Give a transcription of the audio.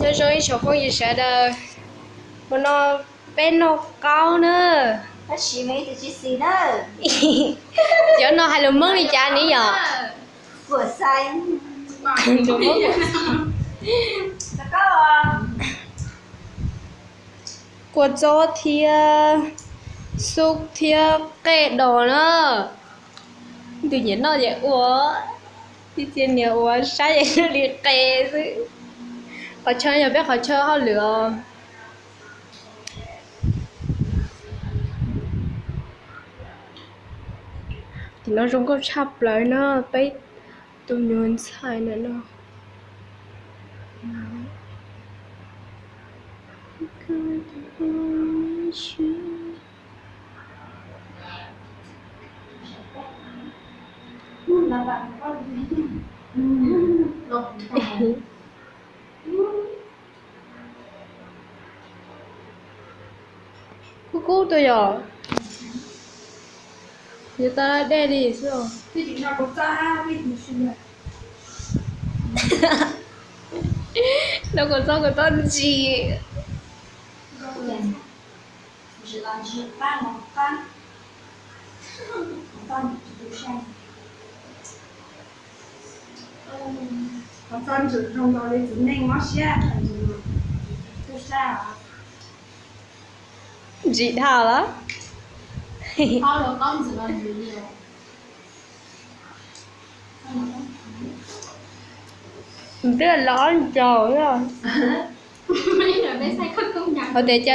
Nyob zoo ib tsoom phooj ywg sawv daws, mus no peb noj qaub na. Cov no hais lus Hmoob li cas ne yom? Kua txob thiab xub thiab qej dos na. Tus nyiam noj ces ua, tib txhia niam ua saib es li qe xwb. Qhov chaw yog peb qhov chaw hauj lwm os. Tim no zoo nkauj tshaj plaws na, peb tus nyuag ntxhais ntawm no. Kub kub tuaj yom. Yuav tau dej li xwb. Noj kua txob kua tob ntsis. Ntsim dhau lawm. Twb los ncaus. Hais tias